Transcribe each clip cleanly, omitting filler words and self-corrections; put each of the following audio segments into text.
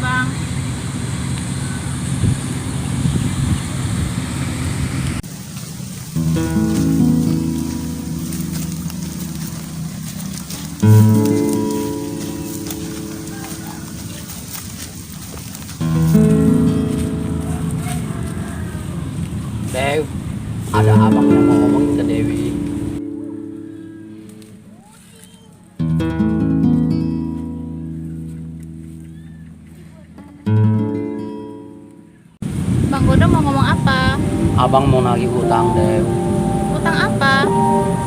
Bang. Dew, ada abang yang mau ngomongin ke Dewi. Bang Godo mau ngomong apa? Abang mau nagih utang, Dew. Utang apa?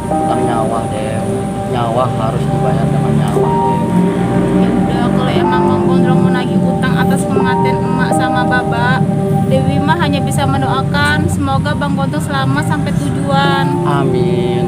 Utang nyawa, Dew. Nyawa harus dibayar dengan nyawa, Dew. Ya udah, kalau emang Bang Gondrong mau nagih utang atas kematian emak sama baba, Dewi mah hanya bisa mendoakan semoga Bang Gondrong selamat sampai tujuan. Amin.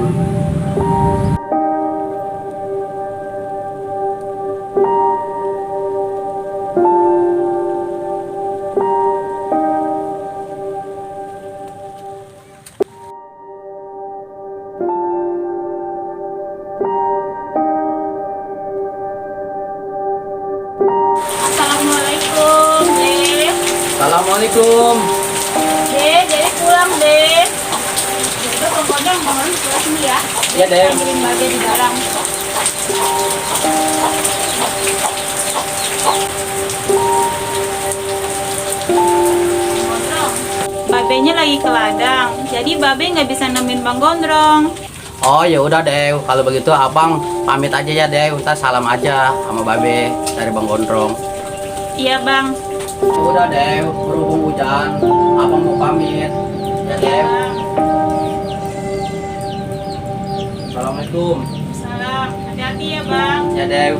Assalamualaikum, Deh. Assalamualaikum. Deh, jadi pulang, Deh. Jadi Bang Gondrong bangun pulang sini ya. Iya, Deh. Kirim babe di barang. Gondrong, babenya lagi ke ladang, jadi babe nggak bisa nemenin Bang Gondrong. Oh ya udah, Dew. Kalau begitu abang pamit aja ya, Dew. Ntar salam aja sama Babe dari Bang Gondrong. Iya, Bang. Udah, Dew. Berhubung hujan, abang mau pamit. Ya, Iya, Dew. Bang. Assalamualaikum. Salam. Hati-hati ya, Bang. Ya, Dew.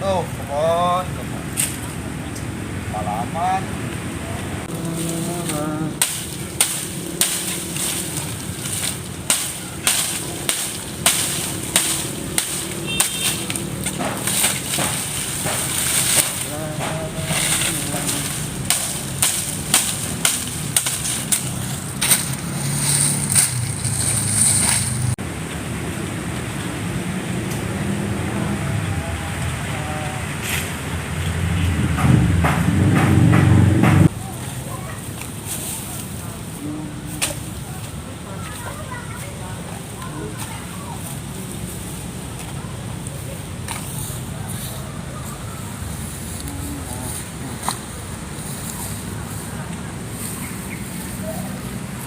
Aduh, kebon. Malaman.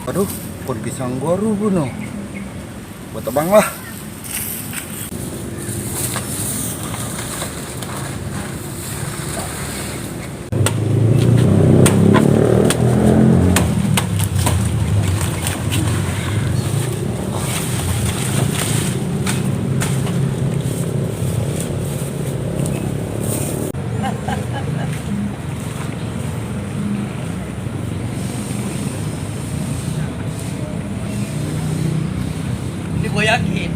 Aduh, pun pisang goru bunuh. Buat abang lah. Ini gue yakin.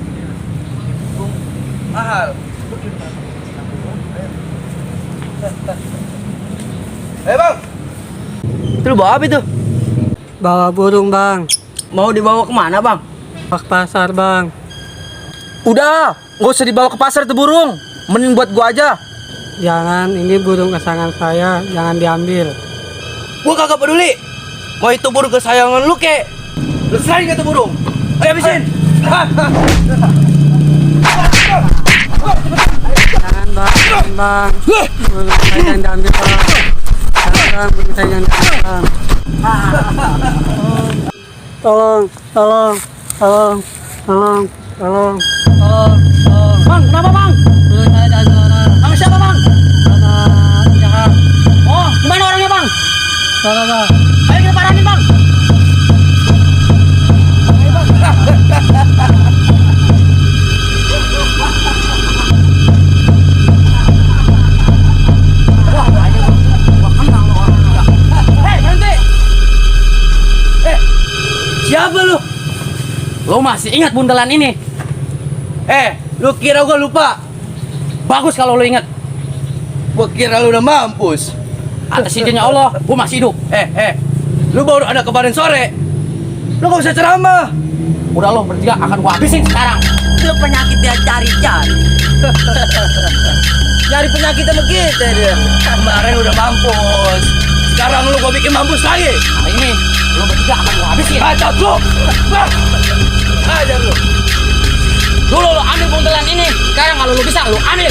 Mahal. Bang. Itu lu bawa apa itu? Bawa burung, Bang. Mau dibawa kemana, Bang? Ke pasar, Bang. Udah, nggak usah dibawa ke pasar tuh burung. Mending buat gua aja. Jangan, ini burung kesayangan saya, jangan diambil. Gua kagak peduli. Mau itu burung kesayangan lu kek. Lu serahin ke tuh burung. Ayo habisin. Jangan, Bang. Burung saya jangan diambil, Bang. Jangan, burung saya jangan diambil, Bang. Tolong. Bang, kenapa, Bang? Burung saya diambil orang. Sama siapa, Bang? Sama penjahat. Bang. Ayo kita paranin bang. Siapa lu? Lu masih ingat bundelan ini? Lu kira gua lupa? Bagus kalau lu ingat. Gua kira lu udah mampus. Atas izinnya Allah, gua masih hidup. Lu baru ada kemarin sore. Lu gak usah ceramah. Udah lo bertiga akan gua habisin sekarang. Lu penyakit dia cari-cari. Nyari penyakit sama kita dia. Kemarin udah mampus. Sekarang lu gua bikin mampus lagi. Hari ini lo bertiga akan gua habisin. Bacot lu. Ajar lu. Dulu lo ambil bundelan ini. Sekarang kalau lo bisa lo ambil.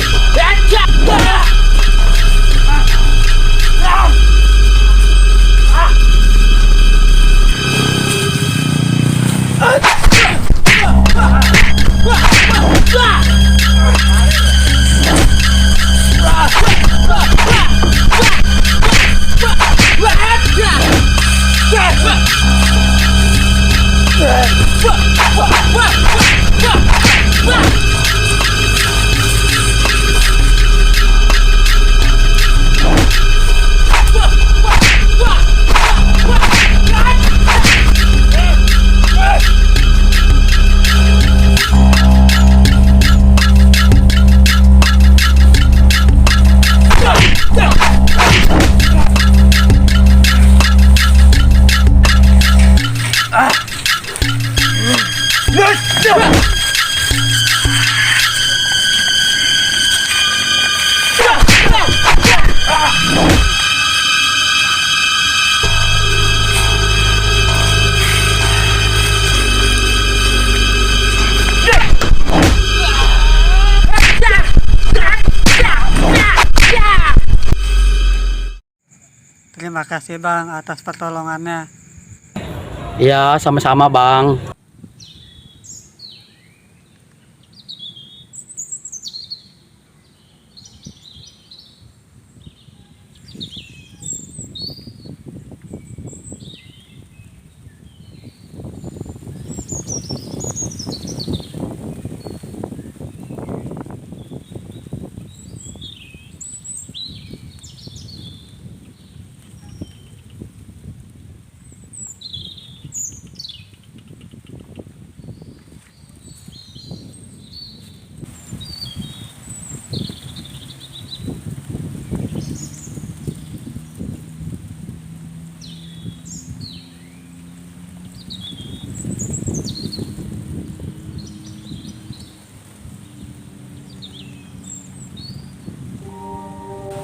Terima kasih Bang atas pertolongannya. Ya, sama-sama bang.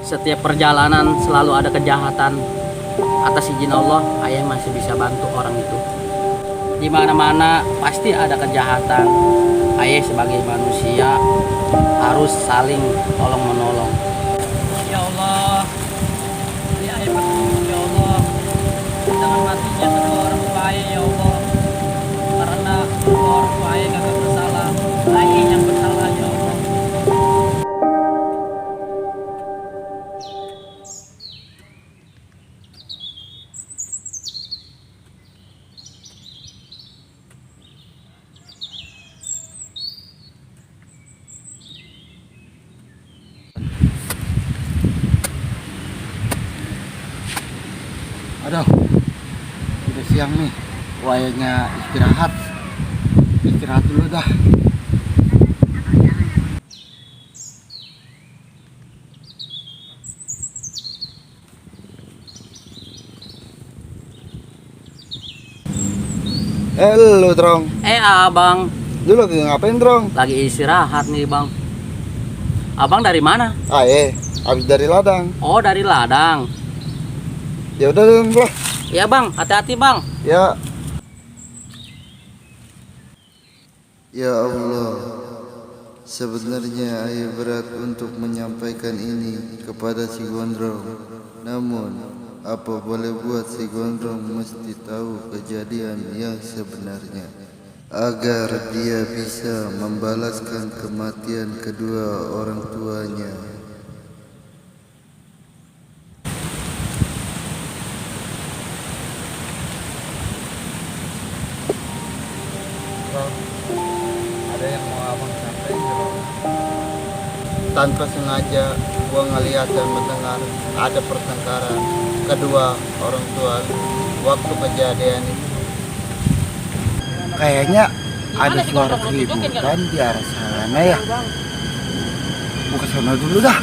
Setiap perjalanan selalu ada kejahatan. Atas izin Allah, ayah masih bisa bantu orang itu. Di mana-mana pasti ada kejahatan. Ayah sebagai manusia harus saling tolong menolong. Ya Allah, ya ayah ya Allah, dengan matinya kedua orang tua ayah ya Allah, karena kedua orang tua ayah kagak bersalah, ayah yang bersalah ya Allah. Aduh, udah siang nih, waktunya istirahat. Istirahat dulu dah. Halo, Trong. Abang, Lu lagi ngapain, Trong? lagi istirahat nih bang. Abang dari mana? Habis dari ladang. Oh, dari ladang. Ya udah dong, lah. Ya bang, hati-hati bang. Ya. Ya Allah, sebenarnya ayah berat untuk menyampaikan ini kepada si Gondrong. Namun, apa boleh buat si Gondrong mesti tahu kejadian yang sebenarnya, agar dia bisa membalaskan kematian kedua orang tuanya. tanpa sengaja gua ngeliat dan mendengar ada pertengkaran kedua orang tua waktu kejadian itu. Kayaknya ada suara keributan di arah sana ya. Gua ke sana dulu dah.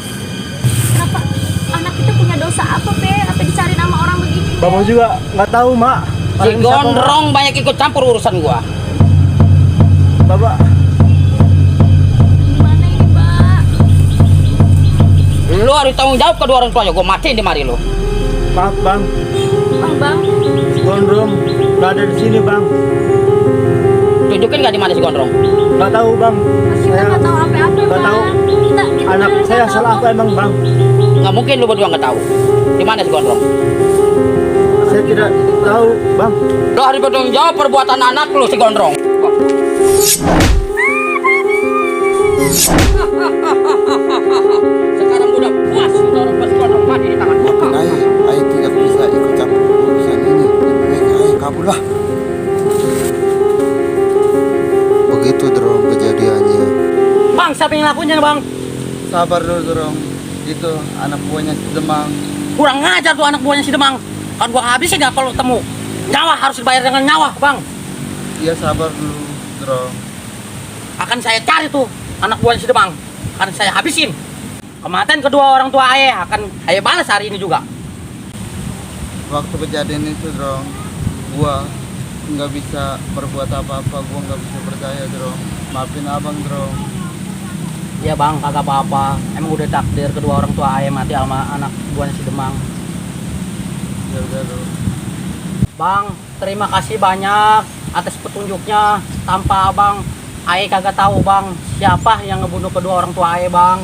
Kenapa anak kita punya dosa apa, Pe? Apa dicari nama orang begini? Bapak juga nggak tahu, Mak. Si Gondrong banyak ikut campur urusan gua. Bapak, Gimana ini, Mbak? Lu harus tanggung jawab kedua orang tuanya. Gua matiin di mari lu. maaf Bang, Bang, si Gondrong nggak ada di sini Bang. Tunjukin nggak di mana si Gondrong? Nggak tahu Bang. kita nggak tahu apa-apa, nggak tahu. Bang. Kita Anak nggak saya tahu, salah apa emang Bang? Nggak mungkin lu berdua nggak tahu. Di mana si Gondrong? Saya tidak tahu Bang. Lu harus bertanggung jawab perbuatan anak lu si Gondrong. Sekarang gua udah puas udah orang pas Gondrong mati di tangan gua. Ayah tidak bisa ikut campur urusan ini. Lebih baik ayah kabur lah. Begitu Drong kejadiannya. Bang, siapa yang lakunya Bang? Sabar dulu Drong. Itu anak buahnya si Demang. Kurang ngajar tuh anak buahnya si Demang. Kan gua habisin ya kalau temu. Nyawa harus dibayar dengan nyawa, Bang. Iya sabar dulu Drong. Akan saya cari tuh anak buahnya si Demang. Akan saya habisin. Kematian kedua orang tua ayah akan ayah balas hari ini juga. Waktu kejadian itu Drong, gua nggak bisa berbuat apa-apa. Gua nggak bisa percaya Drong. Maafin abang Drong. Iya Bang, kagak apa-apa. Emang udah takdir kedua orang tua ayah mati sama anak buahnya si Demang. Ya udah Drong. Bang, terima kasih banyak atas petunjuknya. Tanpa abang, ayah kagak tahu Bang siapa yang ngebunuh kedua orang tua ayah Bang.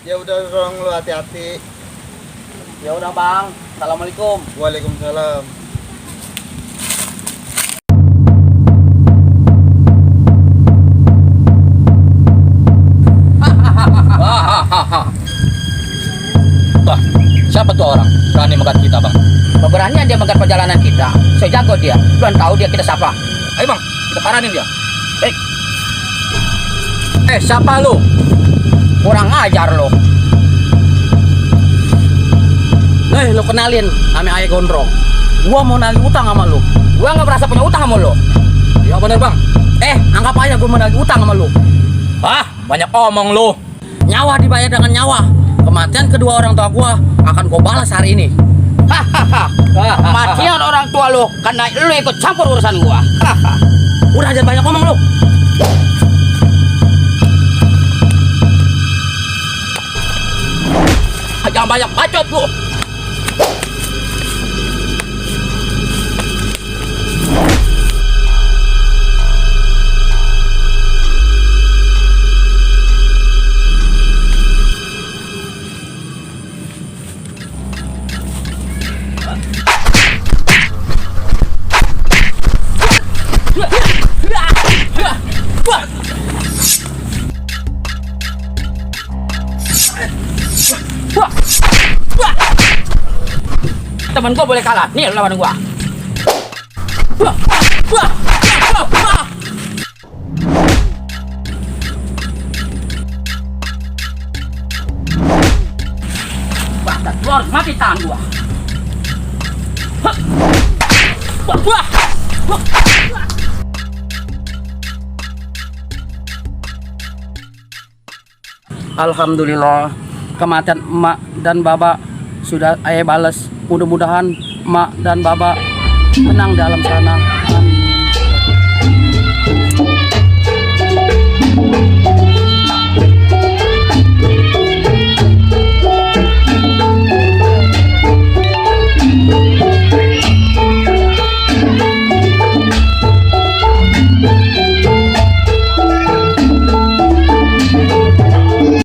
Ya udah Drong, lu hati-hati. Ya udah Bang, assalamualaikum. Waalaikumsalam. Wah, siapa tuh orang berani megat kita Bang? Beraninya dia megat perjalanan kita. Saya jago dia, belum tahu dia kita siapa. Ayo Bang, kita paranin dia. Siapa lu? Kurang ajar lu. Lu kenalin, nama ayah Gondrong. Gua mau nagih utang sama lu. Gua nggak berasa punya utang sama lu. Ya bener Bang. Anggap aja gua mau nagih utang sama lu. Ah, banyak omong lu. Nyawa dibayar dengan nyawa. Kematian kedua orang tua gua akan gua balas hari ini. Kematian orang tua lu karena lu ikut campur urusan gua. Udah jangan banyak ngomong lu. Jangan banyak bacot lu. Temen gua boleh kalah, nih lawan gua. Bahkan lu harus mati tangan gua. Alhamdulillah, kematian emak dan baba sudah ayah balas. Mudah-mudahan emak dan baba tenang dalam sana. Amin.